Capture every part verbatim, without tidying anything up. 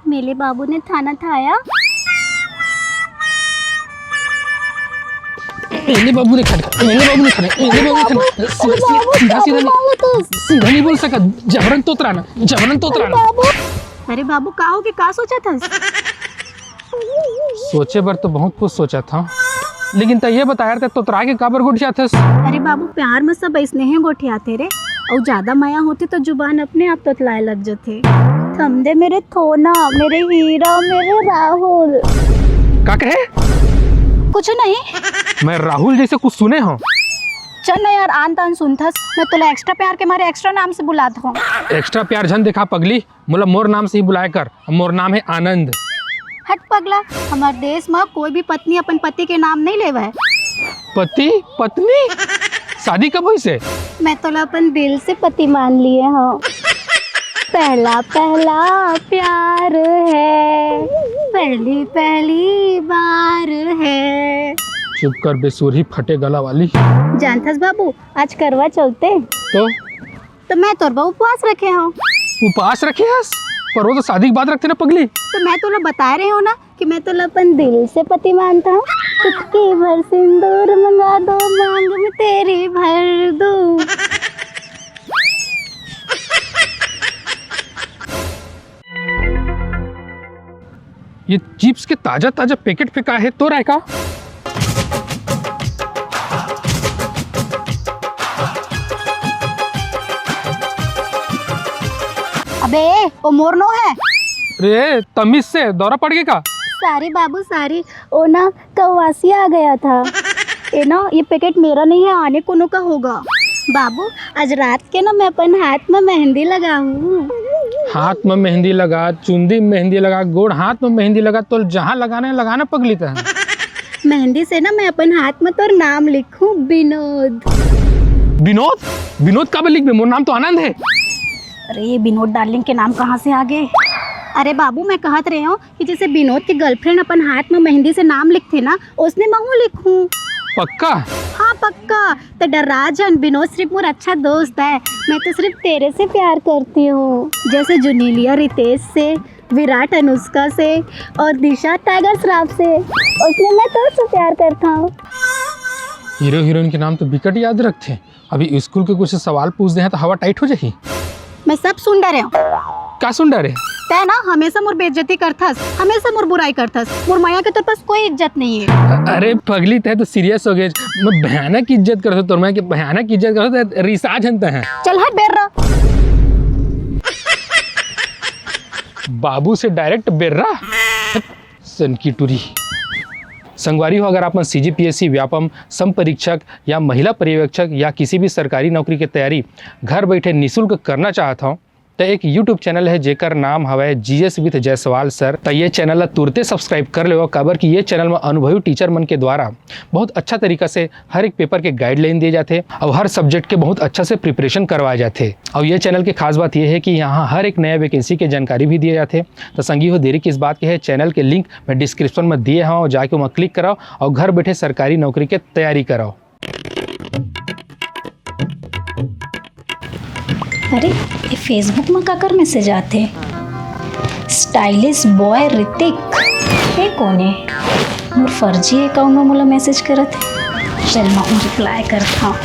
मेले बाबू ने थाना थाया। मेले बाबू ने खाना, मेले बाबू ने खाना, मेले बाबू ने खाना। सीधा, सीधा, सीधा, सीधा नहीं, सीधा नहीं बोल सका। जबरन तोतराना, जबरन तोतराना। अरे बाबू, का हो के का सोचा था? सोचे बर तो बहुत कुछ सोचा था, लेकिन त ये बता यार, ते तोतरा के काबर गोठियाथस? अरे बाबू, प्यार में सब ऐसने ही गोठियाथे रे। अउ ज्यादा मया होथे तो जुबान अपने आप तोतलाए लग जथे। थम दे मेरे थोना, मेरे हीरा, मेरे राहुल। का कहे? कुछ नहीं। मैं राहुल जैसे कुछ सुने हो? चल ना यार, आन तान सुनथस। मैं तोला एक्स्ट्रा प्यार के मारे एक्स्ट्रा नाम से बुलात हूँ। एक्स्ट्रा प्यार झन देखा पगली, मोला मोर नाम से ही बुलाए कर। मोर नाम है आनंद। हट पगला, हमार देश में कोई भी पत्नी अपन पति के नाम नहीं लेवे। पति? पत्नी? शादी कब हुई से? मैं तोला अपन दिल से पति मान लिए हूँ। पहला पहला प्यार है, पहली पहली बार है। चुप कर बेसुरही फटे गला वाली। जानथस बाबू, आज करवा चौथे। तो? तो मैं तोर बर उपवास रखे हूँ। उपवास रखे हस? पर वो तो शादी के बाद रखते ना पगली। तो मैं तोला बता रहे हूँ ना कि मैं तोला अपन दिल से पति मानता हूँ। चुटकी भर सिंदूर मंगा दो, मांग में तेरी भर दूँ। ये चिप्स के ताजा ताजा पैकेट फेंका है, तोर आय का? अबे, वो मोर नो है। रे, तमीज से दौरा पड़ गया का? सारी बाबू, सारी। ओ ना, कौवासी आ गया था। ए ना, ये पैकेट मेरा नहीं है, आने कोनो का होगा। बाबू, आज रात के ना मैं अपन हाथ में मेहंदी लगाऊं। हाथ में मेहंदी लगा, चुंदी में मेहंदी लगा, गोड़ हाथ में मेहंदी लगा, तो जहाँ लगाना है लगाना पगली तहन। मेहंदी से ना मैं अपन हाथ में तोर नाम लिखूं, विनोद। विनोद? विनोद काबर लिखबे? मोर नाम तो आनंद है। अरे, ये विनोद डार्लिंग के नाम कहाँ से आ गए? अरे बाबू, मैं कहत रहे हूँ कि जैसे विनोद के गर्लफ्रेंड अपन हाथ में मेहंदी से नाम लिखथे ना, ओसने महू लिखूं। पक्का? हाँ, पक्का। तो डर्रा झन, विनोद सिर्फ मोर अच्छा दोस्त है। मैं तो सिर्फ तेरे से प्यार करती हूँ। जैसे जुनीलिया रितेश से, विराट अनुष्का से और दिशा टाइगर श्रॉफ से, ओसने मैं तोर से प्यार करता हूँ। हीरो हीरोइन के नाम तो बिकट याद रखथे। अभी स्कूल के कुछ सवाल पूछ दे हैं तो हवा टाइट हो जाही। मैं सब सुन डरे हूँ। का सुन डरे? तै ना हमेशा मोर बेइज्जती करथस, हमेशा मोर बुराई करथस। मोर मया के तोर पास कोई इज्जत नहीं है। अ-, अरे पगली, तै तो सीरियस हो गए। मैं भयानक इज्जत करथो तोर, मैं के भयानक इज्जत करथो, तै रिसा झन तै है। चल हट बेर्रा। बाबू से डायरेक्ट बेर्रा। सनकी टूरी। संगवारी हो, अगर आप मन सीजीपीएससी, व्यापम, सम परीक्षक या महिला पर्यवेक्षक या किसी भी सरकारी नौकरी की तैयारी घर बैठे निशुल्क करना चाहत हो, तो एक YouTube चैनल है जेकर नाम हवय जीएस विथ जायसवाल सर। तो ये चैनल ला तुरते सब्सक्राइब कर लेवो, काबर कि ये चैनल में अनुभवी टीचर मन के द्वारा बहुत अच्छा तरीका से हर एक पेपर के गाइडलाइन दिए जाथे और हर सब्जेक्ट के बहुत अच्छा से प्रिपरेशन करवाए जाथे। और ये चैनल के खास बात ये है कि यहाँ हर एक नया वैकेंसी के जानकारी भी दिए जाथे। तो संगी हो, देरी किस बात के है, चैनल के लिंक मैं डिस्क्रिप्शन में दिए हूँ, जाके वहाँ क्लिक कराओ और घर बैठे सरकारी नौकरी के तैयारी कराओ। अरे, ये Facebook में काकर मैसेज आथे? स्टाइलिश बॉय ऋतिक, ये कौन है? मोर फर्जी अकाउंट में मोला मैसेज करत है। चल, मैं रिप्लाई करता हूँ।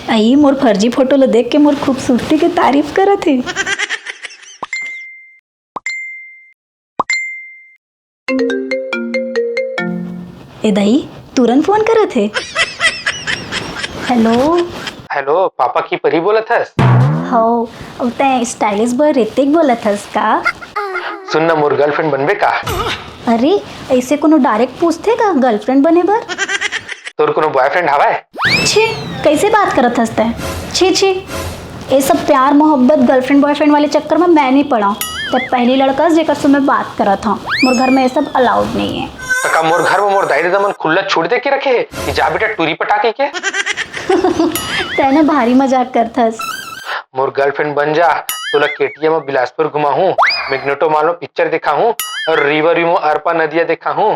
आई, मोर फर्जी फोटो ला देख के मोर खूबसूरती के तारीफ करत है। ए दाई, तुरंत फोन करत हे। हेलो। हेलो, पापा की परी बोलत हस? हौ, अउ तैं स्टाइलिश बॉय ऋतिक बोलत हस का? सुन ना, मोर गर्लफ्रेंड बनबे का? अरे, ऐसे कोनो डायरेक्ट पूछथे का गर्लफ्रेंड बने बर? तोर कोनो बॉयफ्रेंड हवय? छी, कैसे बात करत हस तैं? छी, छी। ये सब प्यार मोहब्बत, गर्लफ्रेंड बॉयफ्रेंड वाले चक्कर में मैं नहीं पड़ा। तैं पहली लड़का हस जेकर से मैं बात करत हूँ। मोर घर में ये सब अलाउड नहीं है। त का मोर घर में मोर दाई ददा मन खुल्ला छूट दे के रखे हे कि जा बेटा टूरी पटा के के? तैं ना भारी मजाक करथस। मोर गर्लफ्रेंड बन जा, तोला केटीएम में बिलासपुर घुमाहूँ, मैग्नेटो मॉल में पिक्चर दिखाहूँ और रिवर व्यू में अरपा नदिया दिखाहूँ।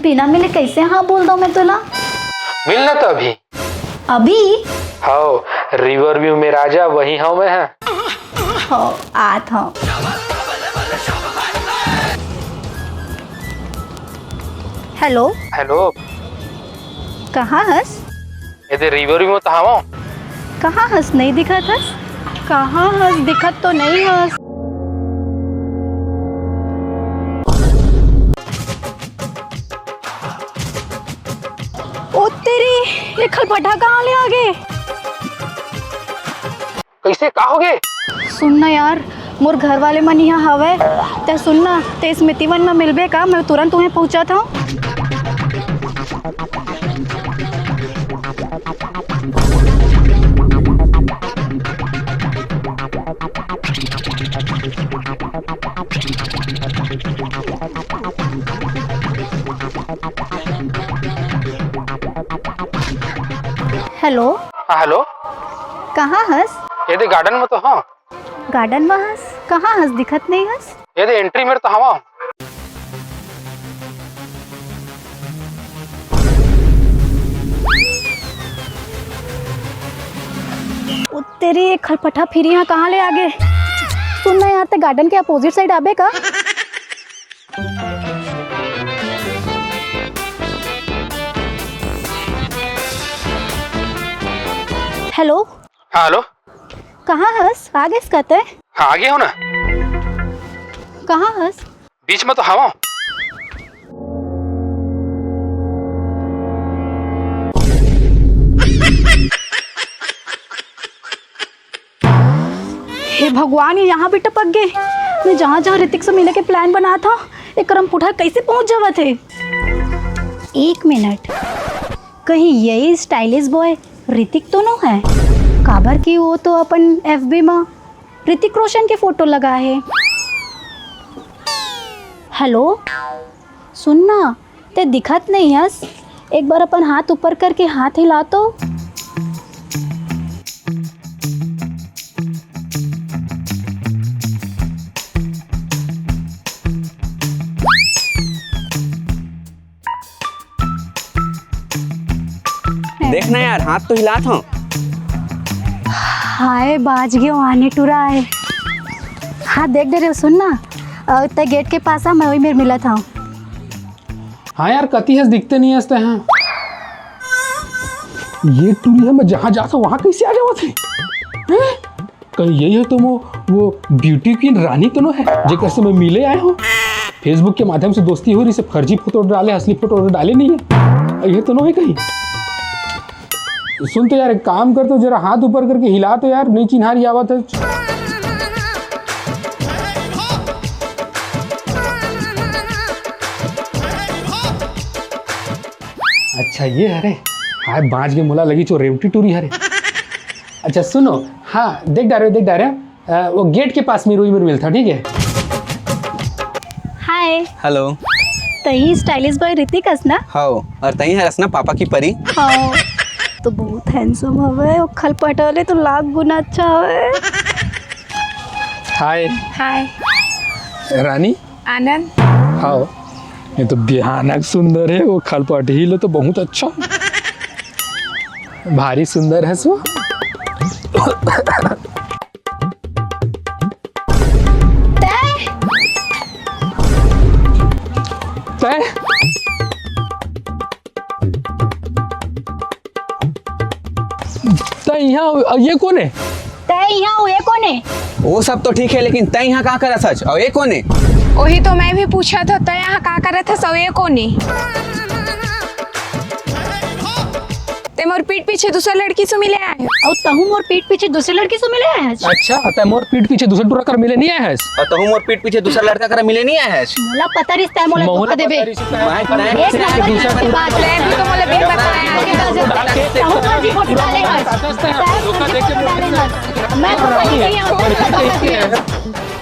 बिना मिले कैसे हाँ बोल दो मैं तोला? मिल ना तो अभी। अभी? हौ, रिवर व्यू में राजा वही हव मैं ह। हो, आत हव। हेलो। हेलो। कहाँ हस? एदे रिवर व्यू में तो हवं। कहाँ हस? नहीं दिखत हस। कहाँ हस? दिखत तो नहीं हस। ओ तेरी, ये खलपटा कहाँ ले आगे? कैसे, का होगे? सुन ना यार, मोर घर वाले मन यहाँ हवय। तैं सुन ना, तैं स्मृति वन में मिलबे का? मैं तुरंत उहें पहुँचत हँव। हेलो। हाँ, हेलो। कहाँ हस? एदे गार्डन में तो हँव। गार्डन में हस? कहाँ हस? दिखत नहीं हस। एदे एंट्री मेर तो हवं। ओ तेरी, ये खलपटा फिर यहाँ कहाँ ले आगे? सुन ना यार, तैं गार्डन के अपोजिट साइड आबे का? हेलो। हाँ, हेलो। कहाँ हस? आ गेस का तैं? हाँ, आ गे हँव ना। कहाँ हस? बीच में तो हवं। हे भगवान, ये यहाँ भी टपक गे। मैं जहाँ जहाँ ऋतिक से मिले के प्लान बनात हँव, ये करम पुटहा कैसे पहुँच जावत हे? एक मिनट, कहीं यही स्टाइलिश बॉय ऋतिक तो नो हे? काबर कि वो तो अपन एफबी में ऋतिक रोशन के फोटो लगा हे। हेलो, सुन ना, तैं दिखत नहीं हस, एक बार अपन हाथ ऊपर करके हाथ हिला तो। देख ना यार, हाथ तो हिलात हँव। हाय, बाज गेंव, आने टुरा हे। हाँ, देख डरे हँव, सुन ना, अ, तैं गेट के पास आ, मैं वही मेर मिलत हँव। हाँ यार, कती हस, दिखते नहीं हस तैं, हाँ। ये टुरी ह, मैं जहाँ जात हँव, वहाँ कैसे आ जावत हे? हैं? कहीं यही हे तो वो, वो ब्यूटी क्वीन रानी तो नो हे, जेकर से मैं मिले आए हँव? Facebook के माध्यम से दोस्ती होय रहिसे, फर्जी फोटो डाले, असली फोटो डाले नहीं हे। ये तो नो हे कहीं? सुन तो यार, एक काम कर, तो जरा हाथ ऊपर करके हिला तो यार, नहीं चिन्हारी आवत हे। अच्छा, ये हरे। हाय, बाँच गे, मोला लगिस वो रेवटी टुरी हरे। अच्छा सुनो, हाँ, देख डारे, देख डारे, अ, वो गेट के पास में रोई मेर मिलत हँव, ठीक हे? हाय। हेलो। तहीं स्टाइलिश बॉय ऋतिक हस ना? हव, अउ तहीं हरस ना पापा की परी? हव। तो बहुत हैंडसम हवे, वो खलपटा ले तो लाख गुना अच्छा हवे। हाय। हाय। रानी? आनंद। हव, ये तो भयानक सुंदर हे, वो खलपटही ले तो बहुत अच्छा। भारी सुंदर हस वो। तैं? तैं? तैं इहाँ, ये कोन हे? तैं इहाँ, ये कोन हे? वो सब तो ठीक हे, लेकिन तैं इहाँ का करत हस? अउ ये कोन हे? वही तो मैं भी पूछत हँव, तैं इहाँ का करत हस? अउ ये कोन हे? तैं मोर पीठ पीछे दूसर लड़की से मिले आए हस। अउ तहूँ मोर पीठ पीछे दूसर लड़की से मिले आए हस। अच्छा, तैं मोर पीठ पीछे दूसर टुरा कर मिले नहीं आए हस। अउ तहूँ मोर पीठ पीछे दूसर लड़का कर मिले नहीं आए हस। मोला पता रहिस तैं मोला धोखा देबे। मैं एक नंबर की बात। तैं भी तो मोला बेवकूफ बनाया। तहूँ फर्जी फोटो डाले हस। तहूँ फर्जी फोटो डाले हस। मैं तो फर्जी नहीं हँव, तहूँ धोखा देबे।